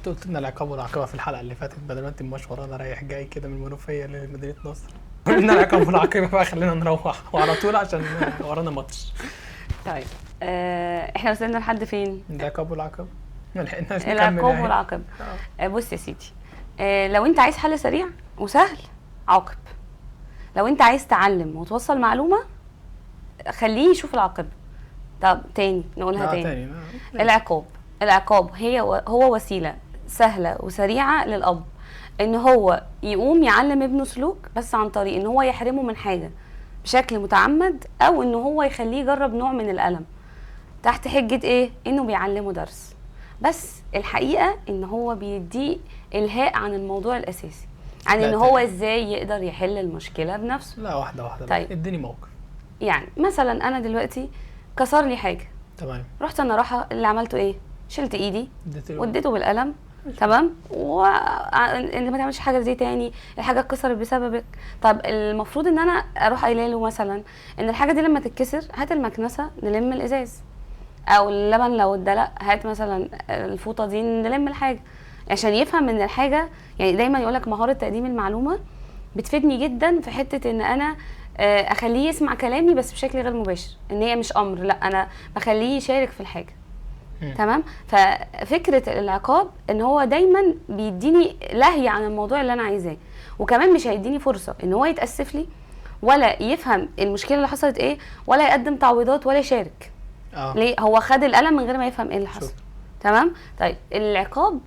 انت قلت لنا العقاب والعاقبة في الحلقة اللي فاتت، بدل ما انت مشوار انا رايح جاي كده من المنوفية لمدينة نصر. قلنا العقاب والعاقبة بقى، خلينا نروح وعلى طول عشان ورانا ماتش. طيب احنا وصلنا لحد فين؟ العقاب والعاقبة ما لحقناش نكمل. العقاب والعاقبة. بص يا سيدي، لو انت عايز حل سريع وسهل عاقب، لو انت عايز تعلم وتوصل معلومة خليه يشوف العاقبة. طب تاني نقولها تاني. العقاب هو وسيلة سهلة وسريعة للاب ان هو يقوم يعلم ابنه سلوك، بس عن طريق ان هو يحرمه من حاجة بشكل متعمد، او ان هو يخليه يجرب نوع من الالم تحت حجه ايه؟ انه بيعلمه درس، بس الحقيقة ان هو بيديه الهاء عن الموضوع الاساسي، عن ان هو ازاي يقدر يحل المشكلة بنفسه. لا واحدة واحدة. طيب اديني موقف. يعني مثلا انا دلوقتي كسر لي حاجة، تمام، رحت انا راحة اللي عملته ايه؟ شلت ايدي واديته بالقلم، تمام، وانت ما تعملش حاجة زي تاني، الحاجة اتكسرت بسببك. طب المفروض ان انا اروح قايله له مثلا ان الحاجة دي لما تتكسر هات المكنسة نلم الازاز، او اللبن لو اتدلق هات مثلا الفوطه دي نلم الحاجة، عشان يفهم ان الحاجة. يعني دايما يقولك مهارة تقديم المعلومة بتفيدني جدا في حتة ان انا اخليه يسمع كلامي بس بشكل غير مباشر، ان هي مش امر، لا انا بخليه يشارك في الحاجة. تمام. ففكره العقاب ان هو دايما بيديني لهي عن الموضوع اللي انا عايزاه، وكمان مش هيديني فرصة ان هو يتاسف لي ولا يفهم المشكلة اللي حصلت ايه، ولا يقدم تعويضات ولا يشارك. ليه؟ هو خد القلم من غير ما يفهم ايه اللي حصل. تمام. طيب العقاب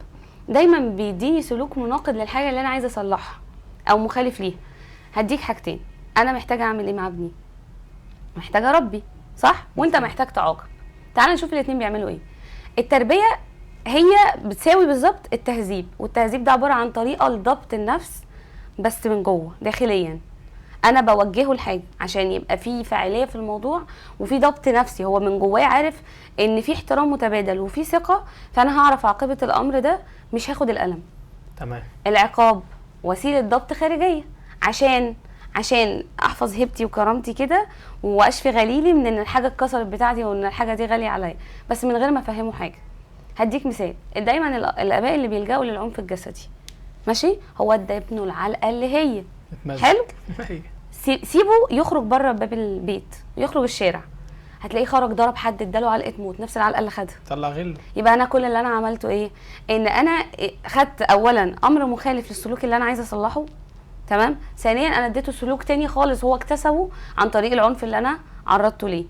دايما بيديني سلوك مناقض للحاجة اللي انا عايزه اصلحها او مخالف ليها. هديك حاجتين، انا محتاجه اعمل ايه مع ابني؟ محتاجه اربي، صح؟ وانت محتاج تعاقب. تعال نشوف الاثنين بيعملوا ايه. التربية هي بتساوي بالظبط التهذيب، والتهذيب ده عبارة عن طريقه لضبط النفس بس من جوه داخليا. انا بوجهه لحاجة عشان يبقى في فاعلية في الموضوع وفي ضبط نفسي، هو من جواه عارف ان في احترام متبادل وفي ثقة، فانا هعرف عاقبة الامر ده، مش هاخد الالم. تمام. العقاب وسيلة ضبط خارجية عشان احفظ هيبتي وكرامتي كده، واشفي غليلي من ان الحاجة اتكسرت بتاعتي وان الحاجة دي غالية عليا، بس من غير ما افهمه حاجة. هديك مثال، دايما الاباء اللي بيلجأوا للعنف الجسدي، ماشي، هو ادى ابنه العلقة اللي هي حلو، سيبه يخرج بره باب البيت، يخرج الشارع، هتلاقيه خرج ضرب حد، اداله علقه موت، نفس العلقة اللي خدها، طلع غله. يبقى انا كل اللي انا عملته ايه؟ ان انا خدت اولا امر مخالف للسلوك اللي انا عايزه اصلحه، تمام، ثانيا انا اديته سلوك تاني خالص هو اكتسبه عن طريق العنف اللي انا عرضته ليه.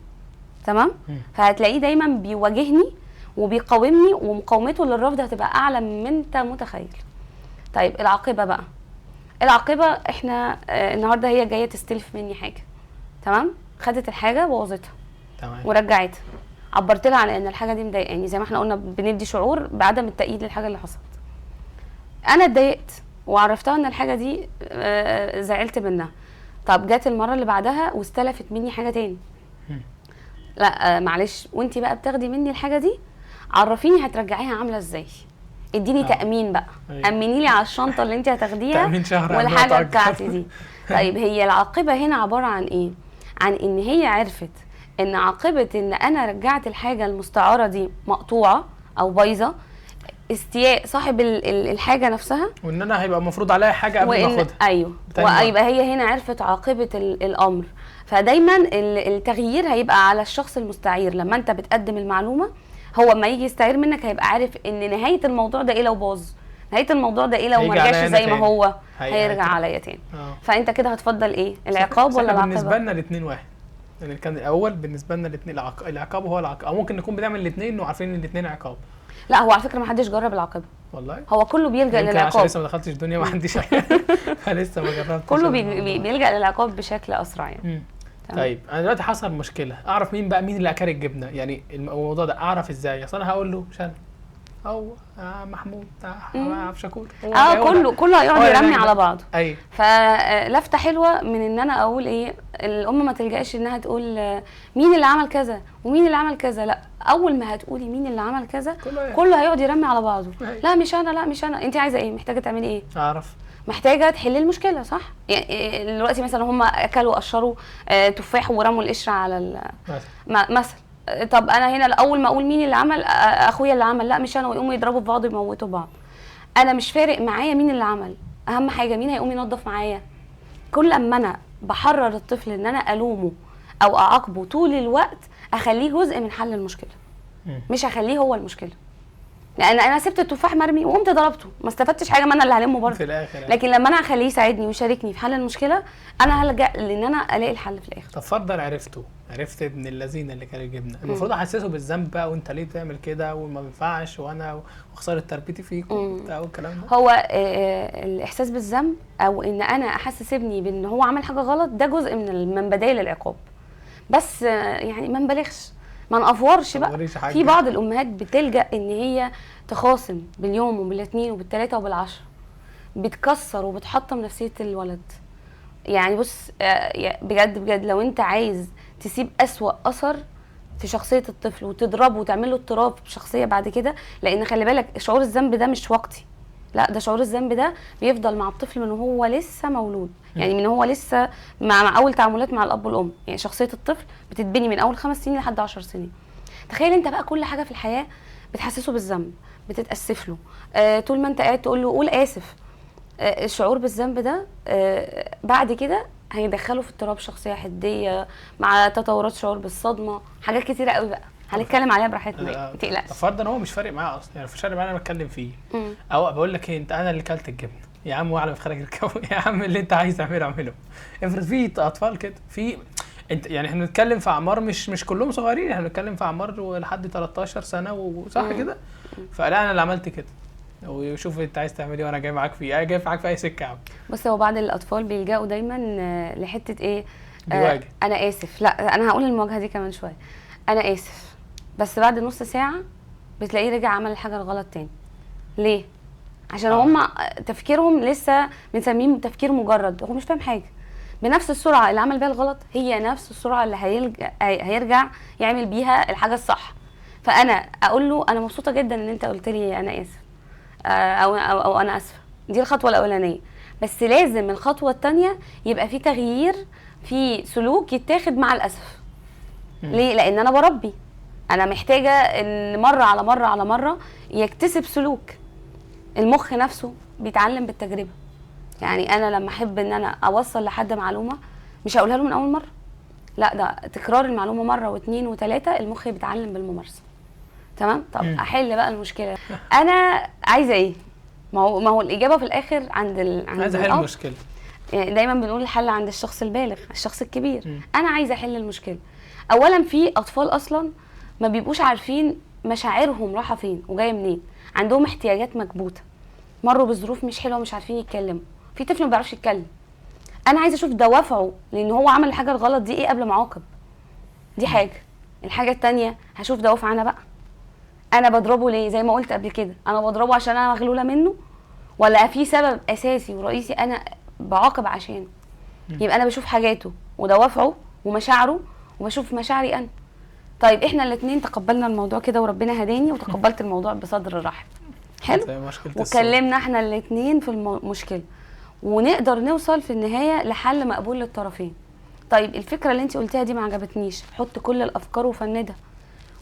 تمام. فهتلاقيه دايما بيواجهني وبيقاومني، ومقاومته للرفض هتبقى اعلى من انت متخيل. طيب العاقبة بقى، العاقبة احنا النهارده هي جاية تستلف مني حاجة، تمام، خدت الحاجة بوظتها، تمام، ورجعتها، عبرت لها عن ان الحاجة دي مضايقاني، زي ما احنا قلنا بندي شعور بعدم التأييد للحاجة اللي حصلت. انا اتضايقت وعرفتها ان الحاجة دي زعلت منها. طب جت المرة اللي بعدها واستلفت مني حاجة تاني، لا معلش، وانتي بقى بتاخدي مني الحاجة دي عرفيني هترجعيها عامله ازاي، اديني تامين بقى، امني لي على الشنطة اللي انت هتاخديها والحاجة بتاعتي دي. طيب هي العاقبة هنا عبارة عن ايه؟ عن ان هي عرفت ان عاقبة ان انا رجعت الحاجة المستعاره دي مقطوعة او بايظة، استياء صاحب الحاجة نفسها، وان انا هيبقى المفروض عليا حاجة قبل ما اخدها. ايوه، ويبقى هي هنا عرفت عاقبة الامر. فدايما التغيير هيبقى على الشخص المستعير. لما انت بتقدم المعلومة، هو اما يجي يستعير منك هيبقى عارف ان نهاية الموضوع ده ايه لو باظ، نهاية الموضوع ده ايه لو ما رجعش زي ما هو، هيرجع عليا تاني. فانت كده هتفضل ايه، العقاب ولا العاقبة؟ بالنسبة لنا الاثنين واحد، يعني كان الاول بالنسبة لنا الاثنين العقاب هو العقاب، او ممكن نكون بنعمل الاثنين وعارفين ان الاثنين عقاب. لا هو على فكرة ما حدش جرب العاقبة والله، هو كله بيلجأ للعقاب. عشان لسه ما دخلتش الدنيا ما عنديش فلسه ما جربتش. كله بيلجأ للعقاب بشكل اسرع يعني. طيب انا دلوقتي حصل مشكلة، اعرف مين بقى مين اللي اكل الجبنة؟ يعني الموضوع ده اعرف ازاي؟ اصل انا هقول له مش انا، او محمود عبد شكور، كله هيقعد يرمي على بعضه. ايوه. فلفته حلوة من ان انا اقول ايه، الام ما تلجاش انها تقول مين اللي عمل كذا ومين اللي عمل كذا، لا، اول ما هتقولي مين اللي عمل كذا كله هيقعد يرمي على بعضه. أيوة. لا مش انا، لا مش انا. انت عايزه ايه؟ محتاجه تعملي ايه؟ اعرف محتاجه تحلي المشكلة، صح؟ يعني دلوقتي مثلا هم اكلوا قشروا تفاح ورموا القشرة على مثلا. طب انا هنا اول ما اقول مين اللي عمل، اخويا اللي عمل، لا مش انا، ويقوموا يضربوا في بعض ويموتوا بعض. انا مش فارق معايا مين اللي عمل، اهم حاجة مين هيقوم ينظف معايا. كل اما انا بحرر الطفل ان انا الومه او اعاقبه طول الوقت، اخليه جزء من حل المشكلة، مش اخليه هو المشكلة. لان انا سبت التفاح مرمي وقمت ضربته، ما استفدتش حاجة، ما انا اللي هلمه برضه في الاخر يعني. لكن لما انا اخليه يساعدني ويشاركني في حل المشكلة، انا هلجا لان انا الاقي الحل في الاخر. طب فرضا عرفت ابن اللذين اللي كان الجبنة، المفروض احسسه بالذنب بقى، وانت ليه بتعمل كده وما ينفعش، وانا وخسارة تربيتي فيك وبتاع والكلام ده. هو الاحساس بالذنب او ان انا احسس ابني بان هو عمل حاجة غلط، ده جزء من بدايل العقاب، بس يعني ما نبالغش، ما نقفورش بقى. في بعض الامهات بتلجا ان هي تخاصم باليوم وبالاثنين وبالثلاثه وبالعشره، بتكسر وبتحطم نفسية الولد. يعني بص بجد بجد، لو انت عايز تسيب اسوأ اثر في شخصية الطفل وتضربه وتعمل له اضطراب شخصية بعد كده، لان خلي بالك شعور الذنب ده مش وقتي، لا ده شعور الذنب ده بيفضل مع الطفل من هو لسه مولود، يعني من هو لسه مع اول تعاملات مع الاب والام. يعني شخصية الطفل بتتبني من اول 5 سنين لحد 10 سنين. تخيل انت بقى كل حاجة في الحياة بتحسسه بالذنب، بتتاسف له، طول ما انت قاعد تقول له قول اسف. الشعور بالذنب ده بعد كده هيدخله في اضطراب شخصية حديه، مع تطورات شعور بالصدمة، حاجات كتيرة قوي بقى هنتكلم عليها براحتنا، ما تقلقش. فرضا هو مش فارق معاه اصلا، يعني مش فارق معاه انا بتكلم فيه، او بقول لك ايه، انت انا اللي كلت الجبنة يا عم، واعلى في خارج الكون يا عم، اللي انت عايز تعمله اعمله. افرض في اطفال كده، في انت يعني احنا بنتكلم في اعمار مش كلهم صغيرين، احنا بنتكلم في اعمار لحد 13 سنة وصح كده. فلا انا اللي عملت كده، وشوف انت عايز تعمل ايه وانا جاي معاك فيه، انا جاي معاك في اي سكة يا عم. بص، هو بعض الاطفال بيلجأوا دايما لحته ايه، بيواجه. انا اسف، لا انا هقول المواجهة دي كمان شوية، انا اسف، بس بعد نص ساعة بتلاقيه رجع عمل الحاجة الغلط تاني. ليه؟ عشان هم تفكيرهم لسه بنسميه تفكير مجرد، هو مش فاهم حاجة. بنفس السرعة اللي عمل بيها الغلط هي نفس السرعة اللي هيرجع يعمل بيها الحاجة الصح. فانا اقول له انا مبسوطة جدا ان انت قلت لي انا اسف، او او, أو انا اسفه، دي الخطوة الاولانية. بس لازم الخطوة الثانية يبقى في تغيير في سلوك يتاخد مع الاسف. ليه؟ لان انا بربي، انا محتاجه ان مرة على مرة على مرة يكتسب سلوك. المخ نفسه بيتعلم بالتجربة. يعني انا لما احب ان انا اوصل لحد معلومة مش هقولها له من اول مرة، لا ده تكرار المعلومة مرة واثنين وثلاثة، المخ بيتعلم بالممارسة. تمام؟ طب احل بقى المشكلة، انا عايزه ايه؟ ما هو الاجابة في الاخر عند عايزه احل المشكلة. يعني دايما بنقول الحل عند الشخص البالغ، الشخص الكبير. انا عايزه احل المشكلة. اولا في اطفال اصلا ما بيبقوش عارفين مشاعرهم رايحة فين وجاية منين، عندهم احتياجات مكبوته، مروا بظروف مش حلوة ومش عارفين يتكلموا. في طفل ما بيعرفش يتكلم، انا عايزه اشوف دوافعه لان هو عمل الحاجة الغلط دي ايه قبل ما اعاقب. دي حاجة. الحاجة الثانية هشوف دوافع انا بقى، انا بضربه ليه؟ زي ما قلت قبل كده، انا بضربه عشان انا مغلولة منه، ولا في سبب اساسي ورئيسي انا بعاقب عشانه؟ يبقى انا بشوف حاجاته ودوافعه ومشاعره، وبشوف مشاعري انا. طيب احنا الاثنين تقبلنا الموضوع كده وربنا هداني وتقبلت الموضوع بصدر رحب. حلو، وكلمنا احنا الاثنين في المشكلة، ونقدر نوصل في النهاية لحل مقبول للطرفين. طيب الفكرة اللي انت قلتيها دي ما عجبتنيش، حط كل الافكار وفندها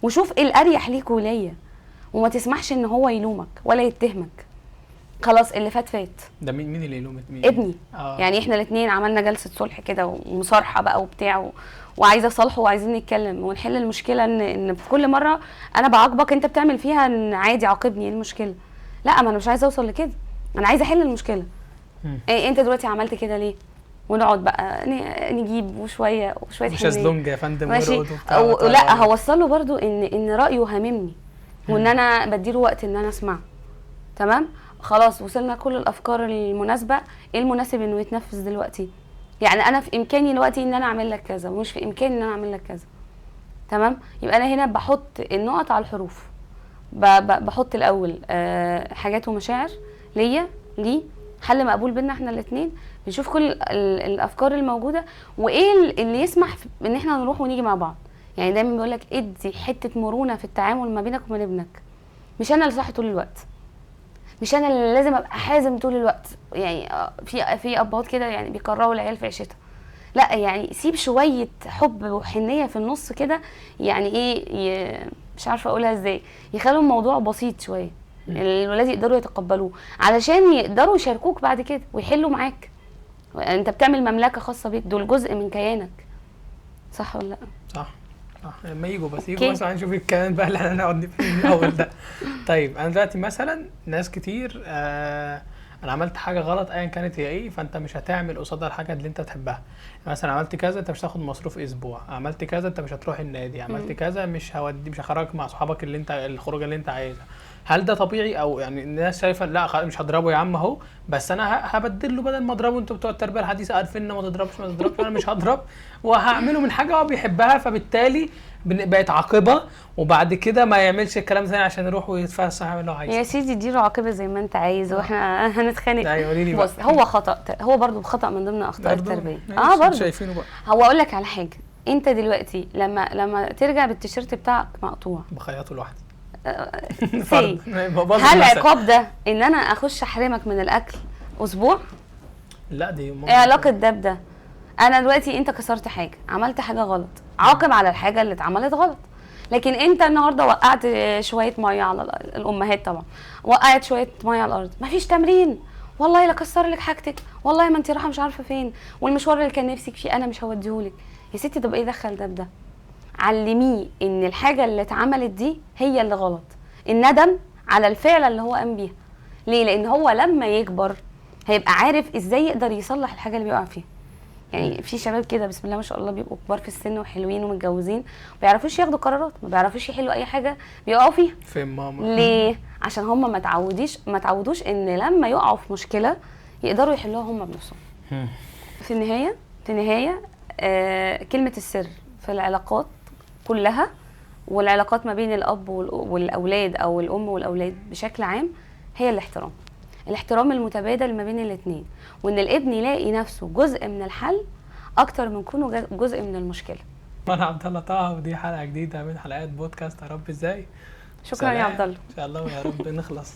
وشوف ايه الاريح ليك وليا، وما تسمحش ان هو يلومك ولا يتهمك. خلاص اللي فات فات. ده مين اللي يلومك؟ مين؟ ابني. يعني احنا الاثنين عملنا جلسه صلح كده ومصارحه بقى وبتاع وعايزه اصالحه وعايزين نتكلم ونحل المشكلة، ان في كل مرة انا بعاقبك انت بتعمل فيها ان عادي عاقبني، ايه المشكلة؟ لا، ما انا مش عايزه اوصل لكده، انا عايزه احل المشكلة. إيه انت دلوقتي عملت كده ليه؟ ونقعد بقى نجيب وشوية وشوية مش ازلونج يا فندم، ماشي. لا هوصل له برده ان رايه هاممني، وان انا بديله وقت ان انا اسمعه. تمام، خلاص وصلنا كل الافكار المناسبة. ايه المناسب انه يتنفذ دلوقتي؟ يعني انا في امكاني دلوقتي ان انا اعمل لك كذا، ومش في امكاني ان انا اعمل لك كذا. تمام، يبقى انا هنا بحط النقط على الحروف. بحط الاول حاجات ومشاعر ليا ليه، حل مقبول بينا احنا الاثنين، بنشوف كل الافكار الموجودة وايه اللي يسمح ان احنا نروح ونيجي مع بعض. يعني دايما بيقول لك ادي حتة مرونة في التعامل ما بينك وما بين ابنك. مش انا اللي صح طول الوقت، مش انا اللي لازم ابقى حازم طول الوقت. يعني في ابهات كده يعني بيكرهوا العيال في عيشتها. لا، يعني سيب شوية حب وحنيه في النص كده، يعني ايه، مش عارفه اقولها ازاي، يخلوا الموضوع بسيط شوية. الولاد يقدروا يتقبلوه علشان يقدروا يشاركوك بعد كده ويحلوا معاك. انت بتعمل مملكة خاصة بيك، دول جزء من كيانك، صح ولا لا؟ صح صح. لما يجوا بس يجوا مثلا نشوف الكلام بقى اللي احنا هنقعد نفهم من الاول ده. طيب انا دلوقتي مثلا ناس كتير انا عملت حاجة غلط ايا كانت هي ايه، فانت مش هتعمل قصادها الحاجة اللي انت بتحبها. مثلا عملت كذا انت مش هتاخد مصروف اسبوع، عملت كذا انت مش هتروح النادي، عملت كذا مش هودي، مش هخرجك مع اصحابك اللي انت الخروجه اللي انت عايزها. هل ده طبيعي؟ او يعني الناس شايفه لا مش هضربه يا عم اهو، بس انا هبدله بدل ما اضربه، انتوا بتوع التربية الحديثة عارفين ما تضربش ما تضربش، انا مش هضرب وهعمله من حاجة هو بيحبها، فبالتالي بقت عاقبة، وبعد كده ما يعملش الكلام ثاني عشان يروح ويتفسح يعمل اللي هو عايزه. يا سيدي اديله عاقبة زي ما انت عايز واحنا هنتخانق. ايوه قولي لي. بص هو خطا، هو برضو خطا من ضمن اخطاء التربية. برضو شايفينه بقى. هو اقول لك على حاجة، انت دلوقتي لما ترجع بالتيشيرت بتاعك مقطوع، بخياطه لوحدي هل عقاب ده ان انا اخش احرمك من الاكل اسبوع؟ لا دي ايه علاقة ده بده؟ انا دلوقتي انت كسرت حاجة، عملت حاجة غلط، عاقب على الحاجة اللي اتعملت غلط. لكن انت النهارده وقعت شوية مية على الامهات طبعا، وقعت شوية مية على الارض، مفيش تمرين، والله لا كسر لك حاجتك، والله ما انت رايحة مش عارفه فين، والمشوار اللي كان نفسك فيه انا مش هوديهولك. يا ستي طب ايه دخل ده بده؟ علمية ان الحاجة اللي اتعملت دي هي اللي غلط، الندم على الفعل اللي هو قام بيها. ليه؟ لان هو لما يكبر هيبقى عارف ازاي يقدر يصلح الحاجة اللي بيقع فيها. يعني في شباب كده بسم الله ما شاء الله بيبقوا كبار في السن وحلوين ومتجوزين، ما بيعرفوش ياخدوا قرارات، ما بيعرفوش يحلوا اي حاجة بيقعوا فيها. فين ماما؟ ليه؟ عشان هم ما تعودوش ان لما يقعوا في مشكلة يقدروا يحلوها هم بنفسهم. في النهاية كلمة السر في العلاقات كلها، والعلاقات ما بين الاب والاولاد او الام والاولاد بشكل عام، هي الاحترام. الاحترام المتبادل ما بين الاثنين، وان الابن يلاقي نفسه جزء من الحل اكتر من كونه جزء من المشكلة. انا عبد الله طه، ودي حلقة جديدة من حلقات بودكاست يا رب ازاي. شكرا يا عبد الله. ان شاء الله يا رب نخلص.